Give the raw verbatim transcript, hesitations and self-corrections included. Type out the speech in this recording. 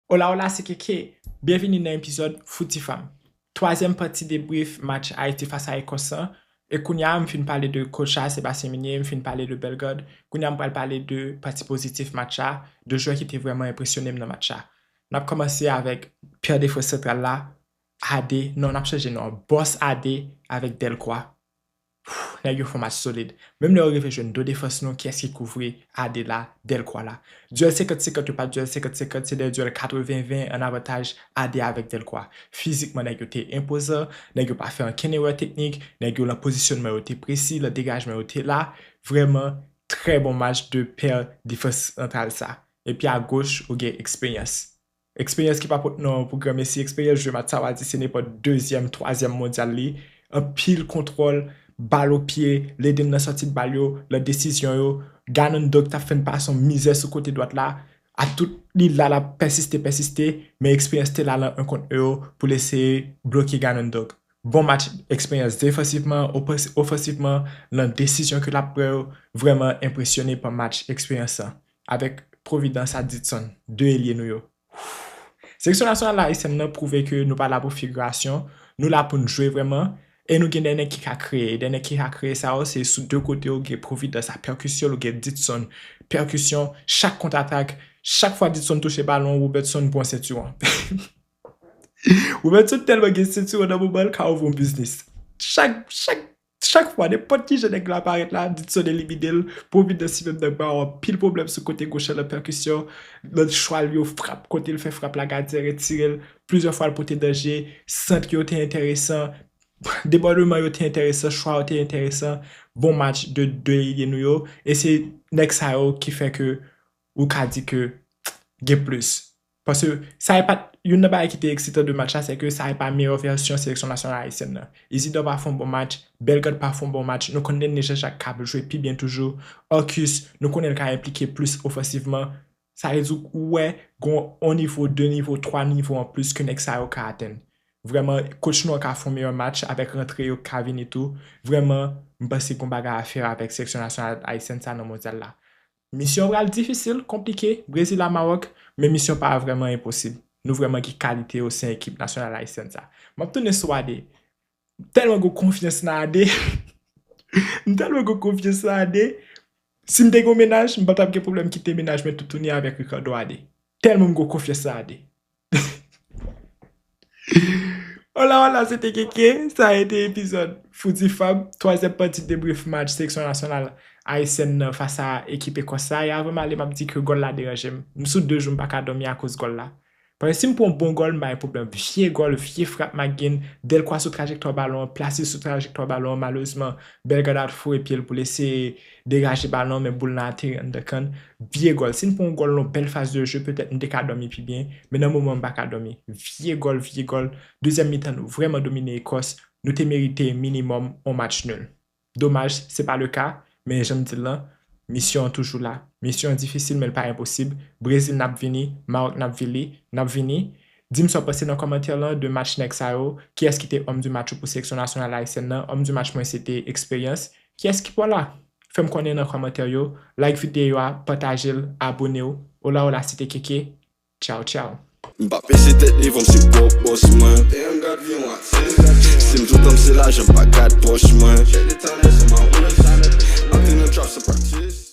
Hola, hola, se Keke. Byenvini nan epizòd Fouti Fam. Twazyèm pati debrif match Ayiti fas a Ekòs lan. E kounye a, m fin pale de coach la, Sébastien Migné, m fin pale de Bellegarde. Kounye a, m pral pale de pati pozitif match la, de jwè ki te vrèman enpresyone m nan match la. N ap kòmanse avèk pè defans santral la, Adé. Non, n ap chanje non. Bòs Adé avèk Delcroix. Nèg yo fè yon match solid. Menm lè yo rive jwenn de defans nou, kiyès ki kouvri Adé la, Delcroix la? Dyèl senkant senkant yo pa dyèl senkant senkant, se de dyèl katreven ven an avantaj Adé avèk Delcroix. Fizikman, nèg yo te enpozan, nèg yo pa fè ankenn erè teknik, nèg yo nan pozisyonman yo te presi, nan degajman yo te la. Vrèman, trè bon match de pè defans santral sa. Epi agoch, ou gen eksperyans. Eksperyans ki pa pot non pou granmesi, eksperyans jwe match sa w a di se nenpòt dezyèm, twazyèm mondyal li. Anpil kontwòl, bal o pye, l ede n nan sòti bal yo, nan desizyon yo. Gannon Doc t ap fè n pase yon mizè sou kote dwat la. A tout li la, l ap pèsiste, pèsiste, men eksperyans te la nan un kont un yo pou l eseye bloke Gannon Doc. Bon match eksperyans defansivman, ofans-, ofansivman, nan desizyon ke l ap pran yo, vrèman enpresyone pa match eksperyans lan. Avèk Providence a Ditson, de elye nou yo. Seleksyon nasyonal ayisyèn nan pwouve ke nou pa la pou figirasyon, nou la pou n jwe vrèman, e nou gen de nèg ki ka kreye. De nèg ki ka kreye sa yo, se sou de kote yo, gen Providence a pèkisyon, ou gen Ditson, pèkisyon, chak kontratak, chak fwa Ditson touche balon, Robertson pran sentiwon. Robertson tèlman gen sentiwon nan moman l ka ouvri yon biznis. Chak, chak, chak fwa, nenpòt ki jan nèg la parèt la, Ditson elimine l, Providence menm nan ba w anpil pwoblèm sou kote goch lan nan pèkisyon, nan chwa l yo frap, kote l fè frap la, gadyen retire l, plizyè fwa l pote danje, sant yo te enteresan, debòdman yo te enteresan, chwa yo te enteresan, bon match de de elye nou yo, e se nèg sa yo ki fè ke ou ka di ke gen plis. Paske sa e pa t, youn nan bagay ki te eksitan de match la, se ke sa e pa meyè vèsyon seleksyon nasyonal ayisyèn nan. Isidore pa fè yon bon match, Bellegarde pa fè yon bon match, nou konnen René Jean-Jacques ka jwe pi byen toujou, Orcus, nou konnen l ka enplike plis ofansivman. Sa vle di ou wè, gen yon nivo, de nivo, twa nivo an plis ke nèg sa yo ka atenn. Vrèman, coach nou an ka fè yon meyè match avèk rantre yo k ka vini tou. Vrèman, m panse gen yon bagay a fè avèk seleksyon nasyonal ayisyèn sa nan mondyal la. Misyon an pral difisil, konplike, Brezil a Mawòk, men misyon pa vrèman enposib. Nou vrèman gen kalite o sen ekip nasyonal ayisyèn sa. M ap tounen sou Adé. M tèlman gen konfyans nan Adé. M tèlman gen konfyans nan Adé. Si m te gen yon mennaj, m pa t ap gen pwoblèm kite mennaj mwen toutouni avèk Ricardo Adé. Tèlman m gen konfyans nan Adé. Hola, hola, se te Keke. Sa a ete epizòd Fouti Fam, twazyèm pati debrif match seleksyon nasyonal ayisyèn nan fas a ekip Ekòs la. E avan m ale, m ap di ke gòl la deranje m. M sou de jou m pa ka dòmi akoz gòl la. Paske si m pran yon bon gòl, m pa gen pwoblèm. Vye gòl, vye frap McGinn, Delcroix sou trajektwa balon an, plase sou trajektwa balon an, malerezman, Bellegarde foure pye l pou l eseye degaje balon an, men boul lan ateri anndan kann. Vye gòl. Si n pran yon gòl nan yon bèl faz de je, petèt m te ka dòmi pi byen, men nan moman m pa ka dòmi. Vye gòl, vye gòl. Dezyèm mitan, nou vrèman domine Ekòs. Nou te merite minimòm yon match nul. Domaj, se pa le ka, men jan m di l lan, misyon an toujou la. Misyon an difisil, men l pa enposib. Brezil n ap vini, Mawòk n ap vini, n ap vini. Di m sa w panse nan kòmantè lan de match nèg sa yo. Kiyès ki te homme du match ou pou seleksyon nasyonal ayisyèn nan? Homme du match mwen se te Eksperyans. Kiyès ki pa w la? Fè m konnen nan kòmantè yo. Like videyo a, pataje l, abone w. Hola, hola, se te Keke. Tchaw, tchaw. M pa pese tèt devan m se pwòp bòs mwen. Damn, gad vi yon atis. Si m toutan m se lajan, m pa gad pòch mwen. Check the time, that's on my winner. M ap vin nan trap san practice.